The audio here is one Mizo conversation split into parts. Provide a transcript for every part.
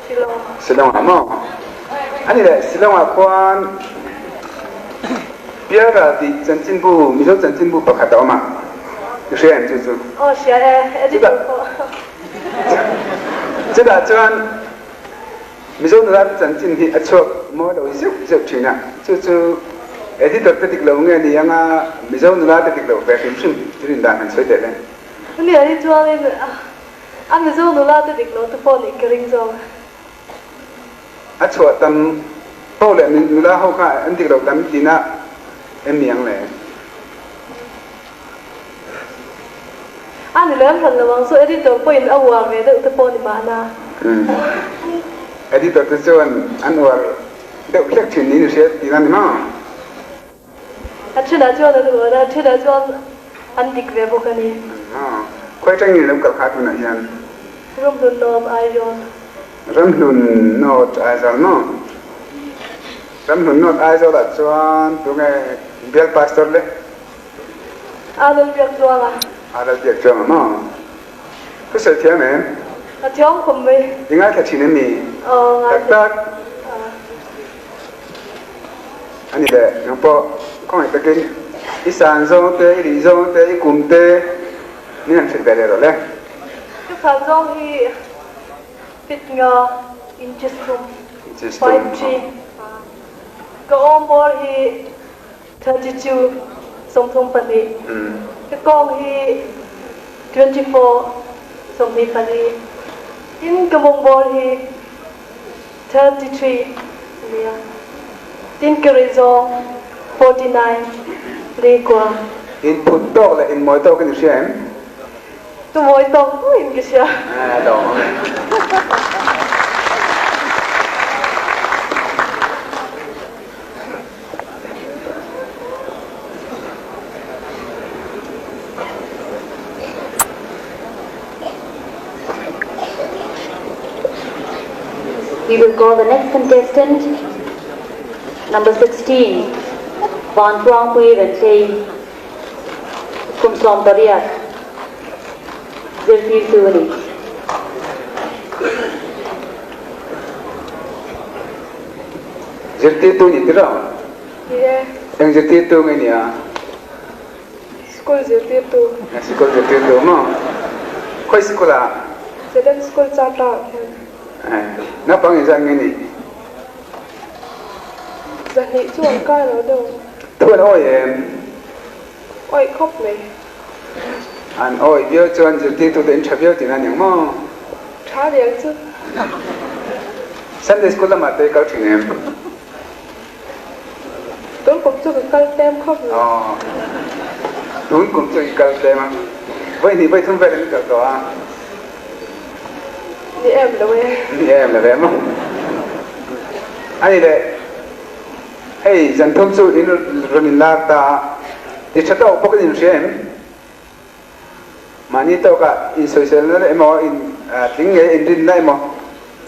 Shillong. Shillong ah maw? Ani le Shillong ah khuan Pialral tih chanchinbu, Mizo chanchinbu pakhat a um ah. I hria em cu cu? Aw hria e, editor pawh. Cudah cun Mizo nula chanchin hi a chuak mawi lo zeuh zeuh ṭhin a. Cucu editor te dik lo nge ni anga Mizo nula te dik lo ve hrimhrim rin dan han sawi teh le. Ni a hi chuanin a Mizo nula te dik lo te pawh nih ka ring zawk. A chuah tam paoh le nula ho kha an dik lo tam tina em ni ang le? A ni lem hran lo ang chu editor pawhin a uar ve deuh te pawh ni mahna. Editor te chuan an uar deuh hlek thin niin i hria tihna ni maw? A thenah chuan an uar a, a thenah chuan an dik ve bawk a ni. Khawi atangin lo kal kha tunah hian? Ramhlun North Aizawl. Ramhlun North Aizawl maw? Ramhlun North Aizawl ah chuan tunge bial pastor le? A lal biak chuang a. A lal biak chuang a maw? Ka sawi thiam em? A thiam khawp mai. I ngaithla thin em mi? Aw ngaithla. Tak tak. A ni le, nang pawh khawngaih takin i san zawng te, i rih zawng te, i kum te min han hrilh ve leh rawh le. Ka san zawng hi fit nga inches thum, 5'3. Ka awm bawr hi 32, 32. Ka kawng hi 24, 24. Tin ka mawng bawr hi 33 a nia. Tin ka rih zawng 49 li kua. In phut tawk leh in mawi tawk in i hria em? Tu mawi tawk tu in ka hria. A lawm awm e. We will call the next contestant, number 16, Van Tuangpui Rentlei, kum 18, zirtirtu a ni. Zirtirtu ni tirh? Ni e. Eng zirtirtu nge nia? School zirtirtu. School zirtirtu maw? Khawi school ah? Zedem School Chata ah hian. Naupang inzat nge ni? Zahnih chu an kai lo deuh. Thu an awi em? Awih khawp mai. An awih viau chuan zirtirtute in tha viau tihna a ni ang maw? Tha ni ang chu. Sunday school lamah te i kal thin em? Tun kum chu ka kal tlem khawp mai. Aw. Tun kum chu i kal tlem a. Vawi hnih vawi thum vel in kal tawh a. Ni em lo e. Ni em lo e maw? Ani leh. Hei zan thum chu in rawn in lar ta a, ti tha tawk bawk in inhria em? Mahni tawkah insawiselna leh emaw, in tling ngei inrinna emaw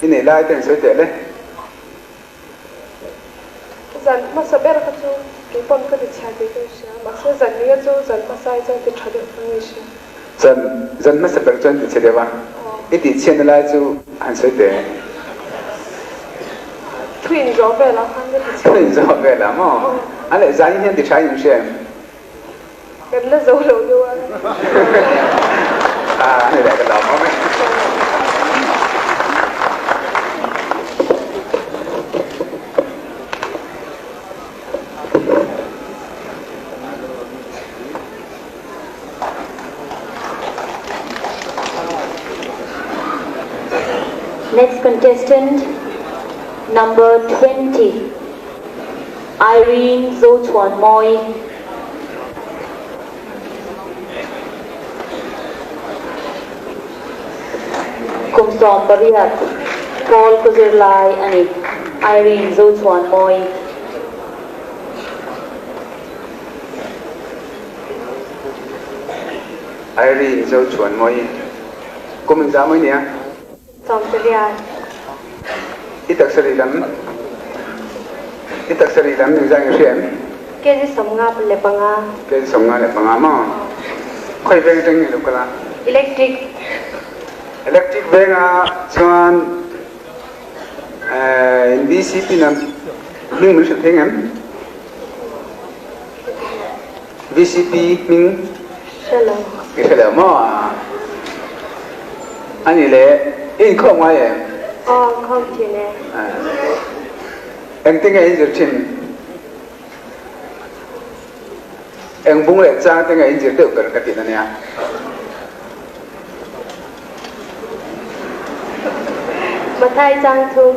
i neih lai te an sawi teh le. Zan hmasa ber kha chu kei pawn ka ti chhia tih ka inhria, mahse zan nia chu zan hmasa ai chuan ti tha deuh ka inhria. Zan zan hmasa ber chuan ti chhe deuh a, i tih chhiatna lai chu han sawi teh. Thu inzawh velah khan ka ti chhe. Thu inzawh velah maw? A leh zan in hian ti tha in inhria em? Kan la zo lo deuh a. A ni leh ka lawm awm e. Next contestant, number 20, Irene Zochuanmawi. Kum 18, Pawl ka zirlai a ni, Irene Zochuanmawi. Irene Zochuanmawi, Kum engzah mawi nia? 18. I taksa rih lam I taksa rih lam engzah nge hria em? Kg 55. Kg 55 maw? Khawi veng atang nge lo kal a? Electric. Electric vengah chuan. VCP na hming min hrilh thei ngem? VCP hming? Hre lo. I hre lo maw? Ani le i inkhawm ngai em? Aw, inkhawm thin e. Engtin nge in zir thin? Eng bung leh chang te nge in zir deuh ber ka tihna nia. Mathai chang thum.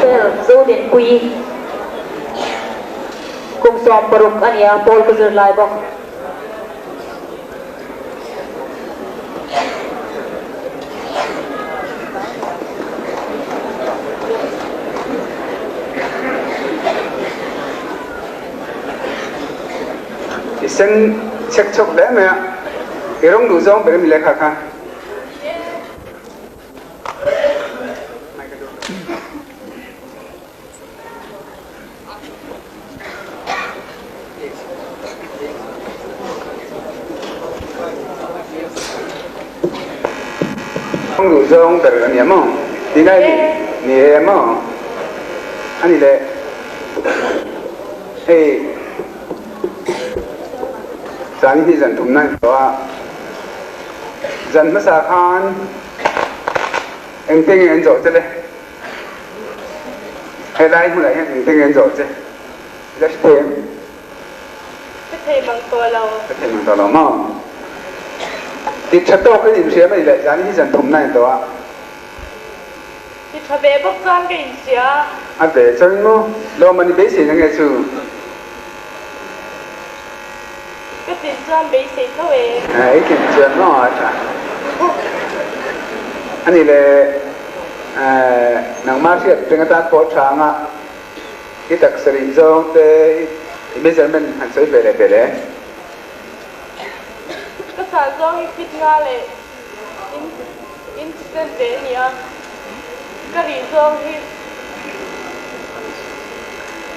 Fel Zodinpuii kum 16 a nia, Paul ka zir lai bawk. I sen chek chhawk hle mai a, i rawng duh zawng ber a mi lehkha kha. Rawng duh zawng ber a ni a maw? Tingai ni e maw? A ni le. Hei zan hi zan thumna a ni tawh a, zan hmasa khan engte nge an zawh che le? Helai hmunah hian engte nge an zawh che? I la hre thei em? Ka thei mang tawh lo. Ka thei mang tawh lo maw? Ti tha tawk in inhria mai le, zan hi zan thumna a ni tawh a. Ti tha ve bawk chuan ka inhria. A ve chuan maw? Lawmman i beisei na nge chu? Ka tlin chuan beisei tho e. I tlin chuan maw a tha. A ni le, nangmah hriat reng atan pawh tha anga i taksa rih zawng te i measurement han sawi ve leh ve le. Ka sah zawng hi fit nga leh In chen ve a nia, ka rih zawng hi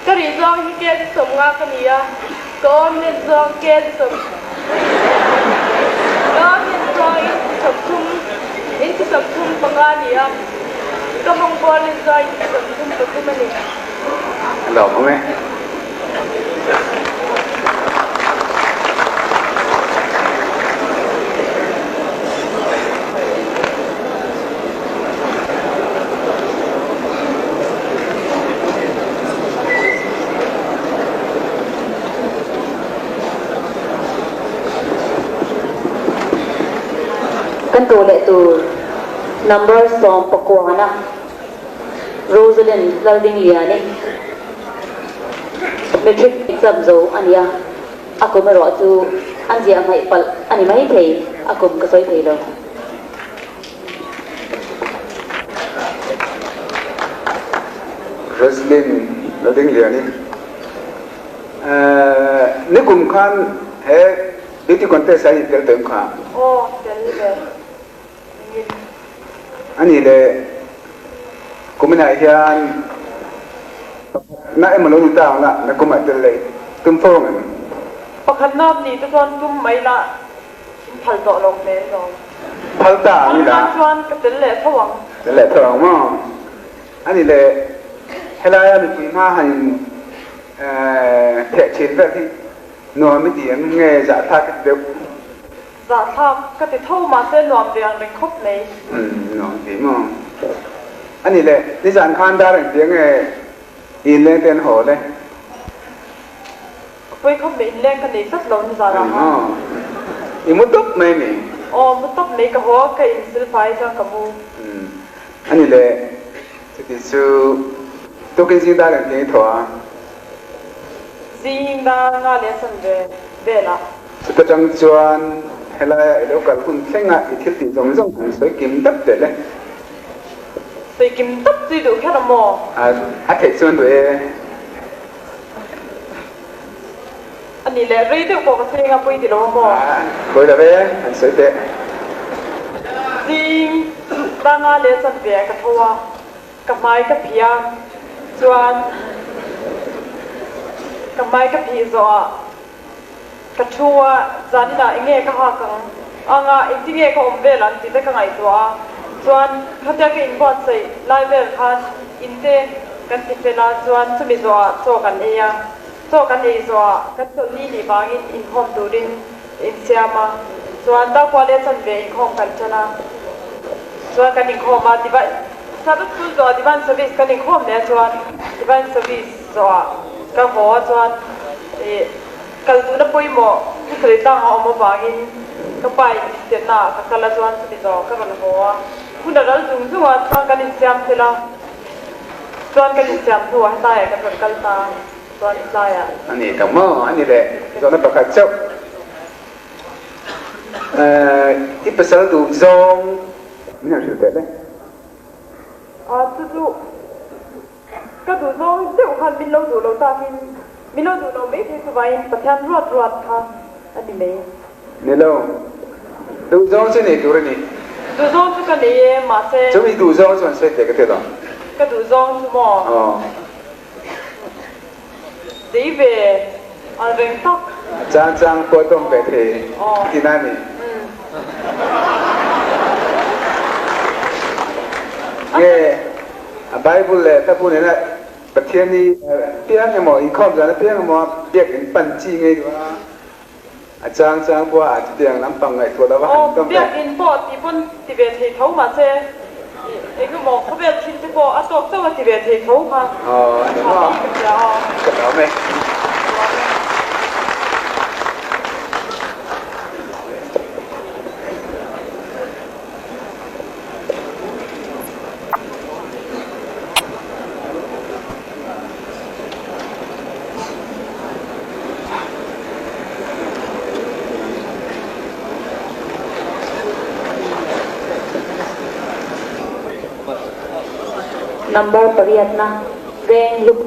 ka rih zawng hi kel 50 ka ni a, ka awm len zawng kel sawm ka awm len zawng inchi 30 inchi 35 a ni a, ka mawng bawr len zawng inchi 33 a ni. A lawm awm e. Kan tawh leh tur number 19 na Rosalind Laldingliani Matric exam zo a ni a, a kum erawh chu an ziah hmaih palh a ni mai thei, a kum ka sawi thei lo. Rosalind Laldingliani Nikum khan he beauty contest ah hian tel tawh em kha? Aw, tel ve. A nih leh kuminah hian pakhatna emaw lo ni ta ang la, na kumah tel leh tum fo ang em? Pakhatna nih te chuan tum mai la, in phal tawh lo hmel lo. Phal ta ang ila. Phal chuan ka tel leh tho ang. Tel leh tho ang maw? A nih leh helaia mipui hma han in theh thin vel hi nuam i ti em nge zahthlak i ti deuh? Zahthlak ka ti tho mahse nuam ve ang reng khawp mai. Umm nuam ti maw? A nih le, nizan khan dar engti ange inleng te an haw le? Ka pawi khawp mai, inleng ka nei tlat lo nizan ah khan. A ni maw? I mu tawp mai mi? Aw mu tawp mai, ka haw ka insil fai chuan ka mu. Umm a nih le, chuti chu tukin zing dar engti ange i thaw a? Zing dar nga leh a chanve velah. Chuta tang chuan helaia i lo kal hun thlenga i thil tih zawng zawng han sawi kim dap teh le. Sawi kim dap chu i duh kher a maw? A theih chuan duh e. A A nih leh rei deuh pawh ka sawi anga pawi ti lo a maw? Pawi lo ve, han sawi teh. Zing tanga leh chanve ah ka tho a, ka hmai ka phih a, chuan ka hmai ka phih zawh ah ka thu a, zaninah eng nge ka hak ang anga engti nge ka awm vel ang tih te ka ngaihtuah a, chuan khatia ka inbuatsaih lai vel khan in te kan ti fel a, chuan chumi zawh ah chaw kan ei a. Chaw kan ei zawhah kan chawlhni nih vangin inkhawm turin insiam a, chuan Darkua leh chanve inkhawm kan ṭan a, chuan kan inkhawm a, Divine Sabbath School zawhah Divine Service kan inkhawm leh a, chuan Divine Service zawhah ka haw a, chuan ih kal duhna pawimawh thusawi tlang a awm avangin ka pa in min chenna ah ka kal a, chuan chumi zawhah ka rawn haw a, hun a ral zung zung a, chuan kan insiam fel a. Chuan kan insiam hnuah hetlaiah kan rawn kal ta chuan tlaiah. A ni tak maw? A ni leh zawhna pakhat chauh. I pasal duh zawng min han hrilh teh le. A chu chu ka duh zawng deuh khan min lo duh lo takin min lo duh lo mai thei chuvangin Pathian ruat ruat kha a ni mai. Ni lo. Duhzawng chu nei tur a ni. Duhzawng chu ka nei e, mahse. Chu i duhzawng chu an sawi teh ka ti lo. Ka duhzawng chu maw? Aw. Zei ve an reng tak. A chang chang pawh tawng ve thei ti na ni. Nge a Bible leh Hlabu nena Pathian hi piang emaw inkhawm zan apiang emaw biakin pan chi ngei duh a. A chang chang pawh a chutiang lampang ngaihtuah lo va han tawm ve. Biakinn pawh ti pawn ti ve thei tho mahse eng emaw khawvel thil te pawh a tawk chauh a ti ve thei tho kha. Aw a ni maw? Ka lawm e. Number pariatna veng lup.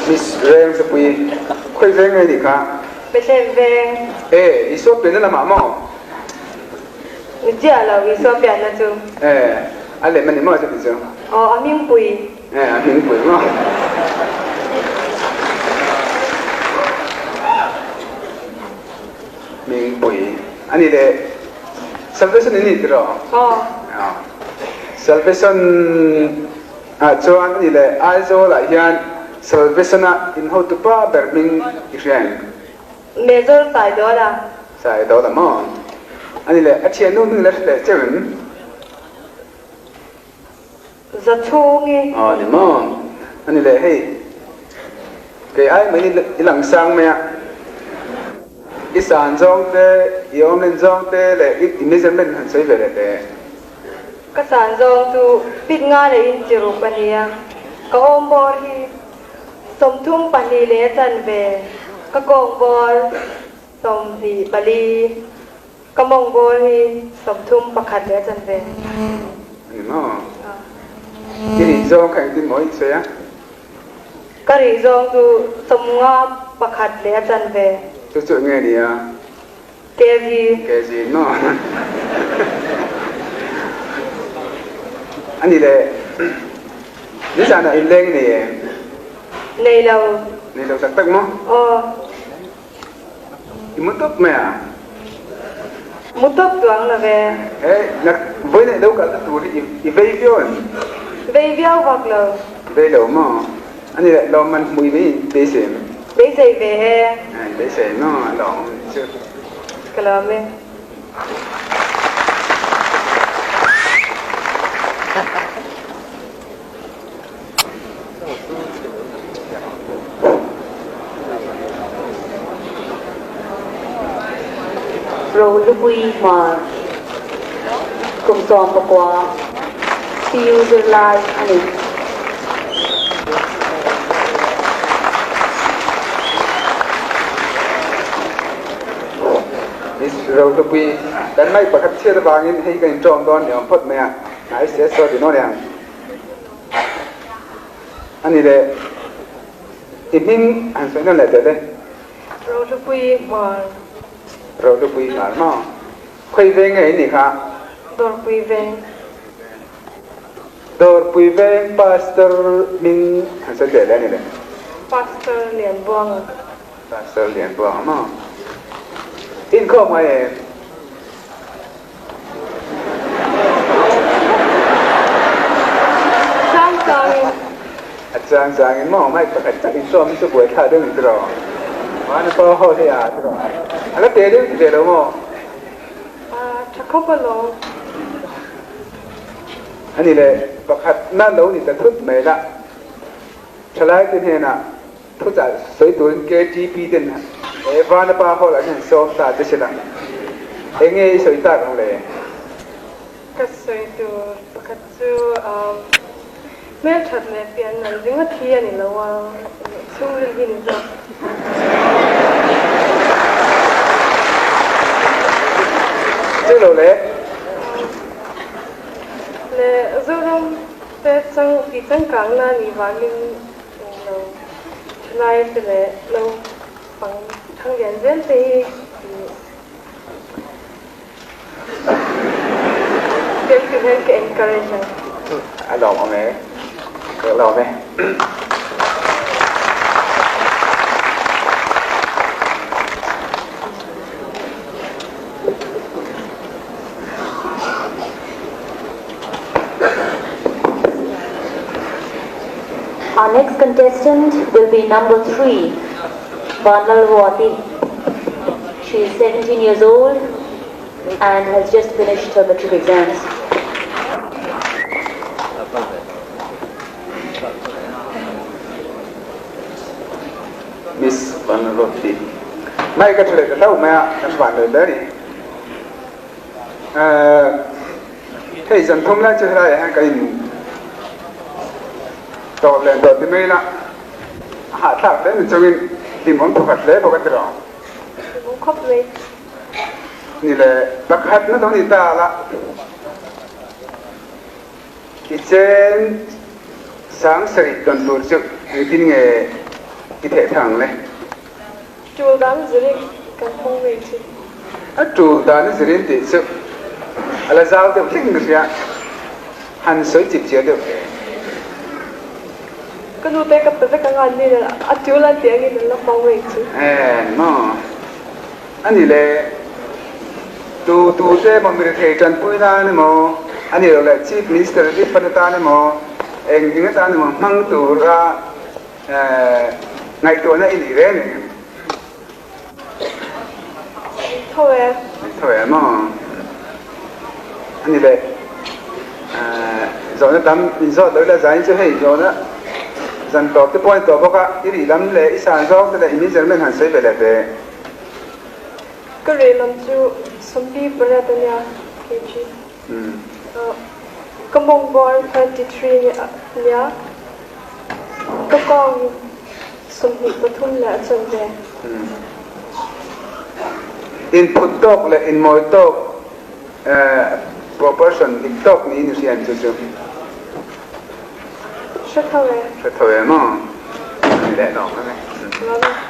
Miss Rengzapui, khawi veng nge nih kha? Bethlehem veng. E, Isua pianna lamah maw? Ni chiah lo, Isua pianna chu. E, a lem a ni maw chuti chu? Aw, a hmingpui. E, a hmingpui maw? Hmingpui a ni leh Salvation in ni tiraw? Aw. Salvation ah chuan a ni leh Aizawl ah hian Salvation ah in hotu pa ber hming i hria em? Major Saidawla. Saidawla maw? A ni leh a thiannu hming la hre leh cheu em? Za chhungi. Aw ni maw? A ni leh hei, kei ai mai i lang sang mai a, i san zawng te, i awmlen zawng te leh i measurement han sawi ve leh teh. Ka san zawng chu pit nga leh in chi ruk a nia, ka awm bawr hi 32 leh a chanve, ka kawng bawr 24. Ka mawng bawr hi 31 leh a chanve. A ni maw? I rih zawng kha engtin maw i sawi a? Ka rih zawng chu 51 leh a chanve. Chu chu enge ni a? Kg. Kg maw? A ni le, nizanah inleng i nei em? Nei lo. Nei lo tak tak maw? Aw. I mu tawp mai a? Mu tawp chuang lo ve. He, nak vawi neih lo kalna tur hi i vei viau em? Vei viau vak lo. Vei lo maw? A ni leh lawm man hmui mai in beisei em? Beisei ve e. Beisei maw? A lawm anih chu. Ka lawm e. Rohlupui Hmar kum 19 PU zirlai a ni. Miss Rohlupui, kan mic pakhat chhiat avangin hei kan inṭawm dawn ni awm phawt mai a, hnai se saw ti nawn ang. A ni le, i hming han sawi nawn leh teh le. Rohlupui Hmar. Rohlupui Hmar maw? Khawi veng nge i nih kha? Dawrpui veng. Dawrpui veng Pastor hming han sawi teh le a ni le. Pastor Lianbuanga. Pastor Lianbuanga maw? Inkhawm ngai em? Chang changin. A chang changin maw? Mic pakhat tak inkhawm hi chu buaithlak deuh ni tiraw? Mahni pawh ho hi a tiraw? A la te deuh ti ve lo maw? A tha khawp alawm. A ni le, pakhatna lo ni ta thut mai la. Thalaite hnenah thuchah sawi turin KTP ten he Vanapa Hall an han sawm ta che sela, eng nge i sawi tak ang le? Ka sawi tur pakhat chu hmelthat leh pian an ringawt hi a ni lo a, chhungril hi ni zawk. Chu lo le. Le Zoram te chang tih changkang na nih vangin lo thalai te leh naupang thang lian zel te hi tih tel tur hian ka encourage ang. A lawm awm e, ka lawm e. Our next contestant will be number 3, Vanlalruati. She is 17 years old and has just finished her matric exams. Miss Vanlalruati. Mai ka tha leh ta hlauh mai a, kan van leh hle a ni. Hei zan thum lai chu helaiah hian kan in tawp leh tawh ti mai ila a hahthlak hle ni chungin hlimawm thawkhat hle bawk a ti lo. Hlimawm khawp mai. Ni le pakhat na lo ni ta la i chen sang sarih tawn tur chu engtin nge i theh thang le? Tul dan zirin kan hmang mai thin. A tul dan zirin tih chu a la zau deuh hlek in hria, han sawi chip chiah deuh hle. Ka nu te ka pe vek anga an ni a tul an tih angin an la hmang mai thin. En maw? A ni le, tu tu te emaw mi rethei tanpui nan emaw, a ni lo le Chief Minister rip atan emaw, eng eng atan emaw hmang tura Ngaihtuahna i nei reng em? Min tho e. Min tho e maw? A ni le. Zawhna tam min zawt lo ila zain chu hei zawhna zan tawp te pawh a ni tawh bawk a, i rih lam leh i san zawng te leh i measurement han sawi ve leh teh. Ka rih lam chu 48 a nia, kg. Ka mawng bawr 33 nia, ka kawng 23 leh a chawn ve. Inphut tawk leh inmawi tawk proportion dik tawk niin i hria ang chu chu. Hre tho e. Hre tho e maw? Ni leh lawm ang e. Lawm e.